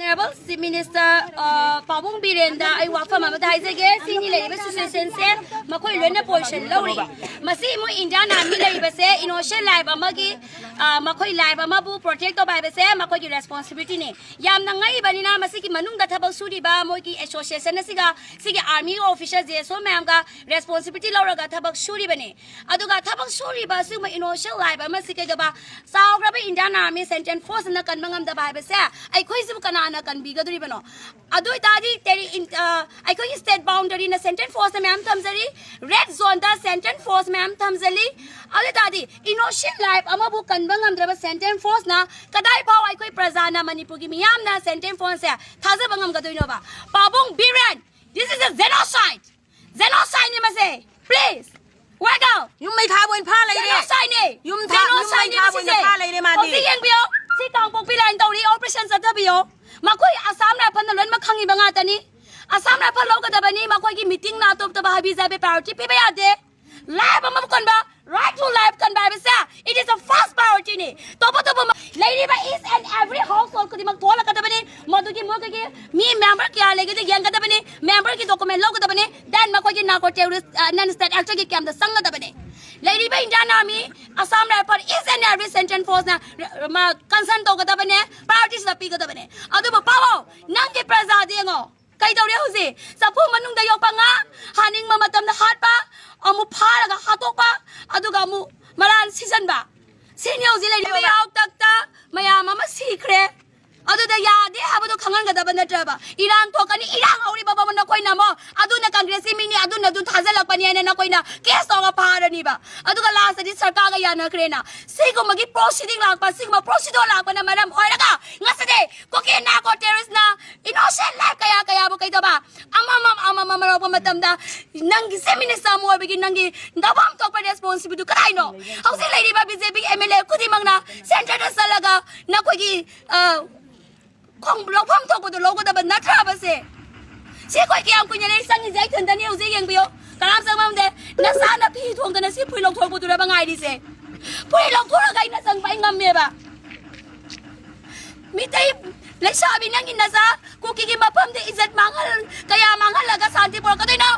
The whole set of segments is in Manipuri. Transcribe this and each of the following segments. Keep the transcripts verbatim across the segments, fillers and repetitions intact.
Honorable Chief Minister, ꯑ, ꯄꯥꯕꯨꯡ ꯕꯤꯔꯦꯟꯗ ꯑꯩ ꯋꯥꯐꯝ ꯑꯃꯗ ꯍꯥꯏꯖꯒꯦ꯫ ꯁꯤꯅꯤ ꯂꯩꯔꯤꯕ situationꯁꯦ ꯃꯈꯣꯏ ꯂꯣꯏꯅ position ꯂꯧꯔꯤ꯫ ꯃꯁꯤ ꯃꯣꯏ Indian Army ꯂꯩꯔꯤꯕꯁꯦ innocent life ꯑꯃꯒꯤ, ꯑ, ꯃꯈꯣꯏ life ꯑꯃꯕꯨ protect ꯇꯧꯕ ꯍꯥꯏꯕꯁꯦ ꯃꯈꯣꯏꯒꯤ responsibilityꯅꯤ꯫ ꯌꯥꯝꯅ ꯉꯛꯏꯕꯅꯤꯅ ꯃꯁꯤꯒꯤ ꯃꯅꯨꯡꯗ ꯊꯕꯛ ꯁꯨꯔꯤꯕ ꯃꯣꯏꯒꯤ association ꯑꯁꯤꯒ ꯁꯤꯒꯤ army officer J S O ꯃꯌꯥꯝꯒ responsibility ꯂꯧꯔꯒ ꯊꯕꯛ ꯁꯨꯔꯤꯕꯅꯤ꯫ ꯑꯗꯨꯒ ꯊꯕꯛ ꯁꯨꯔꯤꯕ ꯑꯁꯤꯒꯨꯝꯕ innocent life ꯑꯃꯁꯤ ꯀꯩꯗꯧꯕ ꯆꯥꯎꯈ꯭ꯔꯕ Indian Army Central Forceꯅ ꯀꯟꯕ ꯉꯝꯗꯕ ꯍꯥꯏꯕꯁꯦ ꯑꯩꯈꯣꯏꯁꯤꯕꯨ ꯀꯅꯥꯅ ꯀꯟꯕꯤꯒꯗꯣꯔꯤꯕꯅꯣ? ꯑꯗꯨ ꯑꯣꯏꯇꯥꯔꯗꯤ ꯇꯦꯔꯤ-, ꯏꯟ-, ꯑ, ꯑꯩꯈꯣꯏꯒꯤ state boundaryꯅ Central Forceꯅ ꯃꯌꯥꯝ ꯊꯝꯖꯔꯤ, red zoneꯗ Central Force ꯃꯌꯥꯝ ꯊꯝꯖꯜꯂꯤ꯫ ꯑꯗꯨ ꯑꯣꯏꯇꯥꯔꯗꯤ innocent life ꯑꯃꯕꯨ ꯀꯟꯕ ꯉꯝꯗ꯭ꯔꯕ Central Forceꯅ ꯀꯗꯥꯏ ꯐꯥꯎ ꯑꯩꯈꯣꯏ ꯄ꯭ꯔꯖꯥꯅ, ꯃꯅꯤꯄꯨꯔꯒꯤ ꯃꯤꯌꯥꯝꯅ Central Forceꯁꯦ ꯊꯥꯖꯕ ꯉꯝꯒꯗꯣꯏꯅꯣꯕ? ꯄꯥꯕꯨꯡ Biren, this is a genocide! Genocideꯅꯤ ꯃꯁꯦ! Please! Wake up! ꯌꯨꯝ ꯃꯩ ꯊꯥꯕ ꯑꯣꯏꯅ ꯐꯥ ꯂꯩꯔꯦ꯫ Genocideꯅꯦ! ꯌꯨꯝ ꯊꯥ- ꯌꯨꯝ ꯃꯩ Genocideꯅꯦ ꯊꯥꯕ ꯑꯣꯏꯅ ꯃꯁꯤꯁꯦ! ꯐꯥ ꯂꯩꯔꯦ ꯃꯥꯗꯤ꯫ ꯍꯧꯖꯤꯛ ꯌꯦꯡꯕꯤꯌꯣ! ꯁꯤ ꯀꯥꯡꯄꯣꯛꯄꯤ line ꯇꯧꯔꯤ, operation ꯆꯠꯊꯕꯤꯌꯣ꯫ ꯃꯈꯣꯏ Assam Riflesꯅ ꯂꯣꯏꯅꯃꯛ ꯈꯪꯉꯤꯕ ꯉꯥꯛꯇꯅꯤ꯫ Assam Rifles ꯂꯧꯒꯗꯕꯅꯤ, ꯃꯈꯣꯏꯒꯤ meetingꯅ ꯑꯇꯣꯞ ꯑꯇꯣꯞꯄ ꯍꯥꯏꯕꯤ ꯖꯥꯕꯤ priority ꯄꯤꯕ ꯌꯥꯗꯦ꯫ Life ꯑꯃꯕꯨ ꯀꯟꯕ, right to life ꯀꯟꯕ ꯍꯥꯏꯕꯁꯦ, it is a first priorityꯅꯤ꯫ ꯇꯣꯞ ꯇꯣꯞꯄ ꯃ-, ꯂꯩꯔꯤꯕ each and every household ꯈꯨꯗꯤꯡꯃꯛ ꯊꯣꯛꯍꯜꯂꯛꯀꯗꯕꯅꯤ꯫ ꯃꯗꯨꯒꯤ ꯃꯣꯏꯒꯤ ꯃꯤ member ꯀꯌꯥ ꯂꯩꯒꯦꯗ ꯌꯦꯡꯒꯗꯕꯅꯤ, memberꯒꯤ document ꯂꯧꯒꯗꯕꯅꯤ, then ꯃꯈꯣꯏꯒꯤ narco terrorist, ꯑ, non state actorꯒꯤ campꯇ ꯆꯪꯒꯗꯕꯅꯤ꯫ ꯂꯩꯔꯤꯕ Indian Army, Assam Rifles, each and every Central Forceꯅ, ꯔ-, ꯃ-, concern ꯇꯧꯒꯗꯕꯅꯦ, priorityꯁꯤꯗ ꯄꯤꯒꯗꯕꯅꯦ꯫ ꯑꯗꯨꯕꯨ ꯄꯥꯎ, ꯅꯪꯒꯤ ꯄ꯭ꯔꯖꯥꯗꯤ ꯌꯦꯡꯉꯣ, ꯀꯩꯗꯧꯔꯦ ꯍꯧꯖꯤꯛ? ꯆꯐꯨ ꯃꯅꯨꯡꯗ ꯌꯣꯛꯄ ꯉꯥ, ꯍꯥꯅꯤꯡꯕ ꯃꯇꯝꯗ ꯍꯥꯠꯄ, ꯑꯃꯨꯛ ꯐꯥꯔꯒ ꯍꯥꯠꯇꯣꯛꯄ, ꯑꯗꯨꯒ ꯑꯃꯨꯛ ꯃꯔꯥꯟ ꯁꯤꯖꯟꯕ꯫ ꯁꯤꯅꯤ ꯍꯧꯖꯤꯛ ꯂꯩꯔꯤꯕ ꯌꯥꯎꯇꯛꯇ ꯃꯌꯥꯝ ꯑꯃ ꯁꯤꯈ꯭ꯔꯦ꯫ ꯑꯗꯨꯗ ꯌꯥꯗꯦ ꯍꯥꯏꯕꯗꯣ ꯈꯪꯍꯟꯒꯗꯕ ꯅꯠꯇ꯭ꯔꯕ? ꯏꯔꯥꯡ ꯊꯣꯛꯀꯅꯤ, ꯏꯔꯥꯡ ꯍꯧꯔꯤꯕ ꯕꯕ ꯅꯈꯣꯏꯅ ꯑꯃꯨꯛ ꯑꯗꯨꯅ ꯀꯪꯒ꯭ꯔꯦꯁꯀꯤ ꯃꯤꯅꯤ, ꯑꯗꯨꯅ ꯑꯗꯨ ꯊꯥꯖꯤꯜꯂꯛꯄꯅꯤ ꯍꯥꯏꯅ ꯅꯈꯣꯏꯅ case ꯇꯧꯔꯒ ꯐꯥꯔꯅꯤꯕ꯫ ꯑꯗꯨꯒ lastꯇꯗꯤ ꯁꯔꯀꯥꯔꯒ ꯌꯥꯅꯈ꯭ꯔꯦꯅ꯫ ꯁꯤꯒꯨꯝꯕꯒꯤ proceeding ꯂꯥꯛꯄ, ꯁꯤꯒꯨꯝꯕ procedure ꯂꯥꯛꯄꯅ ꯃꯔꯝ ꯑꯣꯏꯔꯒ ꯉꯁꯤꯗꯤ ꯀꯨꯀꯤ narco terroristꯅ innocent life ꯀꯌꯥ ꯀꯌꯥꯕꯨ ꯀꯩꯗꯧꯕ ꯑꯃꯃꯝ ꯑꯃꯃꯝ ꯂꯧꯔꯛꯄ ꯃꯇꯝꯗ ꯅꯪꯒꯤ chief minister ꯑꯃ ꯑꯣꯏꯕꯒꯤ ꯅꯪꯒꯤ ꯅꯐꯝ ꯊꯣꯛꯄ responsibility ꯀꯗꯥꯏꯅꯣ? ꯍꯧꯖꯤꯛ ꯂꯩꯔꯤꯕ BJPꯒꯤ MLA ꯈꯨꯗꯤꯡꯃꯛꯅ centreꯗ ꯆꯠꯂꯒ ꯅꯈꯣꯏꯒꯤ, ꯑ, ꯈꯣꯡ-, ꯂꯧꯐꯝ ꯊꯣꯛꯄꯗꯨ ꯂꯧꯒꯗꯕ ꯅꯠꯇ꯭ꯔꯕꯁꯦ? ꯁꯤ ꯑꯩꯈꯣꯏ ꯀꯌꯥꯝ ꯀꯨꯏꯅ ꯂꯩ ꯆꯪꯉꯤꯁꯦ ꯑꯩ ꯏꯊꯟꯇꯅꯤ꯫ ꯍꯧꯖꯤꯛ ꯌꯦꯡꯕꯤꯌꯨ, ꯀꯅꯥꯝ ꯆꯪꯉꯝꯗꯦ꯫ ꯅꯁꯥꯅ ꯐꯤ ꯊꯣꯡꯗꯅ ꯁꯤ ꯐꯨꯔꯤ ꯂꯧꯊꯣꯔꯛꯄꯗꯨꯔꯕ ꯉꯥꯏꯔꯤꯁꯦ? ꯐꯨꯔꯤ ꯂꯧꯊꯣꯔꯒ ꯑꯩꯅ ꯆꯪꯕ ꯑꯩ ꯉꯝꯃꯦꯕ꯫ ꯃꯤꯇꯩ ꯂꯩꯁꯥꯕꯤ, ꯅꯪꯒꯤ ꯅꯆꯥ ꯀꯨꯀꯤꯒꯤ ꯃꯐꯝꯗ ꯏꯖꯠ ꯃꯥꯡꯍꯜ ꯀꯌꯥ ꯃꯥꯡꯍꯜꯂꯒ ꯁꯥꯟꯇꯤ ꯄꯨꯔꯛꯀꯗꯣꯏꯅꯣ?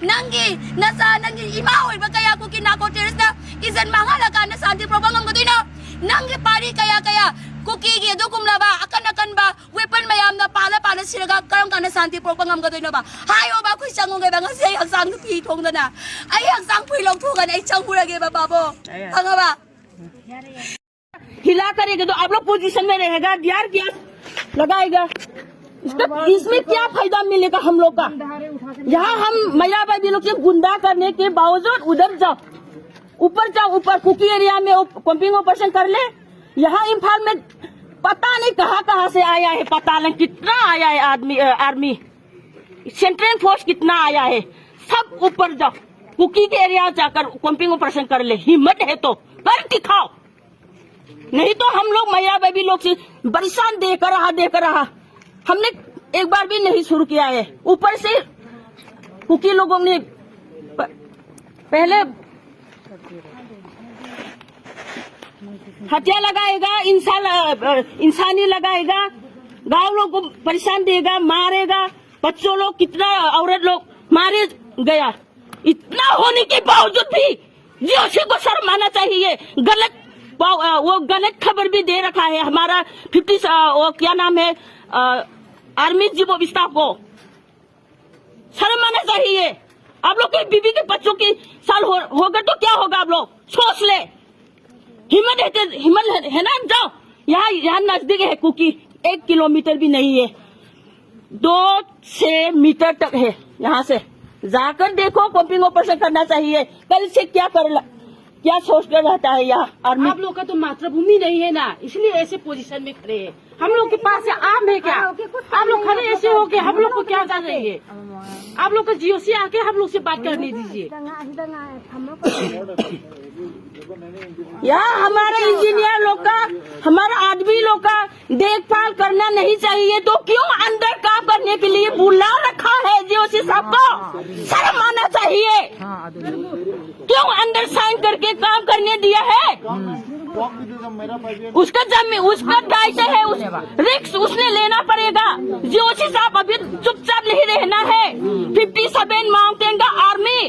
ꯅꯪꯒꯤ ꯅꯆꯥ, ꯅꯪꯒꯤ ꯏꯃꯥ ꯑꯣꯏꯕ ꯀꯌꯥ ꯀꯨꯀꯤ ꯅꯥꯔꯀꯣ ꯇꯦꯔꯣꯔꯤꯁꯅ ꯏꯖꯠ ꯃꯥꯡꯍꯜꯂꯀꯥꯟꯗ ꯁꯥꯟꯇꯤ ꯄꯨꯔꯛꯄ ꯉꯝꯒꯗꯣꯏꯅꯣ? ꯅꯪꯒꯤ ꯄꯥꯔꯤ ꯀꯌꯥ ꯀꯌꯥ ꯀꯨꯀꯤꯒꯤ ꯑꯗꯨꯒꯨꯝꯂꯕ ꯑꯀꯟ ꯑꯀꯟꯕ ꯋꯦꯄꯟ ꯃꯌꯥꯝꯅ ꯄꯥꯜꯂ ꯄꯥꯜꯂ ꯁꯤꯔꯒ ꯀꯔꯝ ꯀꯥꯟꯗ ꯁꯥꯟꯇꯤ ꯄꯨꯔꯛꯄ ꯉꯝꯒꯗꯣꯏꯅꯣꯕ? ꯍꯥꯏꯌꯣꯕ, ꯑꯩꯈꯣꯏ ꯆꯪꯉꯨꯒꯦꯕ꯫ ꯉꯁꯤ ꯑꯩ ꯍꯛꯆꯥꯡꯗ ꯐꯤ ꯊꯣꯡꯗꯅ, ꯑꯩ ꯍꯛꯆꯥꯡ ꯐꯨꯔꯤ ꯂꯧꯊꯣꯛꯑꯒꯅ ꯑꯩ ꯆꯪꯉꯨꯔꯒꯦꯕ, ꯄꯥꯕꯣ꯫ ꯈꯪꯉꯕ? हिला करेगा तो आप लोग पोजीशन में रहेगा। डीआरपीएफ लगाएगा। इसका, इसमें क्या फायदा मिलेगा हम लोग का? यहाँ हम महिला भाई लोग से गुंडा करने के बावजूद उधर जाओ, ऊपर जाओ, ऊपर कुकी एरिया में पंपिंग ऑपरेशन कर ले। यहाँ इम्फाल में पता नहीं कहाँ कहाँ से आया है, पता नहीं कितना आया है आदमी, अ, आर्मी, सेंट्रल फोर्स कितना आया है। सब ऊपर जाओ, कुकी के एरिया जाकर पंपिंग ऑपरेशन कर ले, हिम्मत है तो कर दिखाओ। नहीं तो हम लोग मैया बेबी लोग से परेशान देकर रहा, देकर रहा। हमने एक बार भी नहीं शुरू किया है। ऊपर से कुकी लोगों ने प-, पहले हत्या लगाएगा, इंसान, अ, इंसानी लगाएगा, गांव लोग को परेशान देगा, मारेगा, बच्चों लोग कितना, औरत लोग मारे गया। इतना होने के बावजूद भी जीओसी को शर्म आना चाहिए। गलत पाव-, अ, वो गलत खबर भी दे रखा है हमारा फिफ्टी, अ, वो क्या नाम है, अ, आर्मी चीफ ऑफ स्टाफ को शर्म आना चाहिए। आप लोग के बीबी के बच्चों की साल हो, होगा तो क्या होगा? आप लोग सोच ले। हिम्मत है तो, हिम्मत है, है ना, जाओ। यहाँ, यहाँ नजदीक है कुकी, एक किलोमीटर भी नहीं है, दो से मीटर तक है यहाँ से। जाकर देखो, पंपिंग ऑपरेशन करना चाहिए। कल से क्या कर ल-, क्या सोच कर रहता है यहाँ आर्मी? आप लोग का तो मातृभूमि नहीं है ना, इसलिए ऐसे पोजीशन में खड़े हैं। हम लोग के पास से आम है क्या? आप लोग खड़े ऐसे हो के हम लोग को क्या कर रही है? आप लोग का जीओसी आके हम लोग से बात करने दीजिए। यहाँ हमारे इंजीनियर लोग का, हमारा आदमी लोग का देखभाल करना नहीं चाहिए तो क्यों अंदर काम करने के लिए बुला रखा है जीओसी साहब को? शर्म आना चाहिए। क्यों अंदर साइन करके काम करने दिया है? उसका जमीन, उसका दायित्व है, उस रिस्क उसने लेना पड़ेगा। जीओसी साहब अभी चुपचाप नहीं रहना है। फिफ्टी सेवन माउंटेन का आर्मी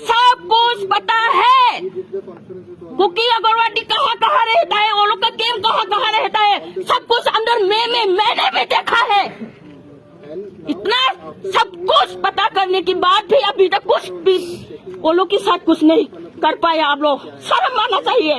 सब कुछ पता है। कुकी अग्रवाल कहाँ कहाँ रहता है, वो लोग का कैंप कहाँ कहाँ रहता है, सब कुछ अंदर मैं मैं मैंने भी देखा है। इतना सब कुछ पता करने के बाद भी अभी तक कुछ भी वो लोग के साथ कुछ नहीं कर पाए आप लोग। शर्म आना चाहिए।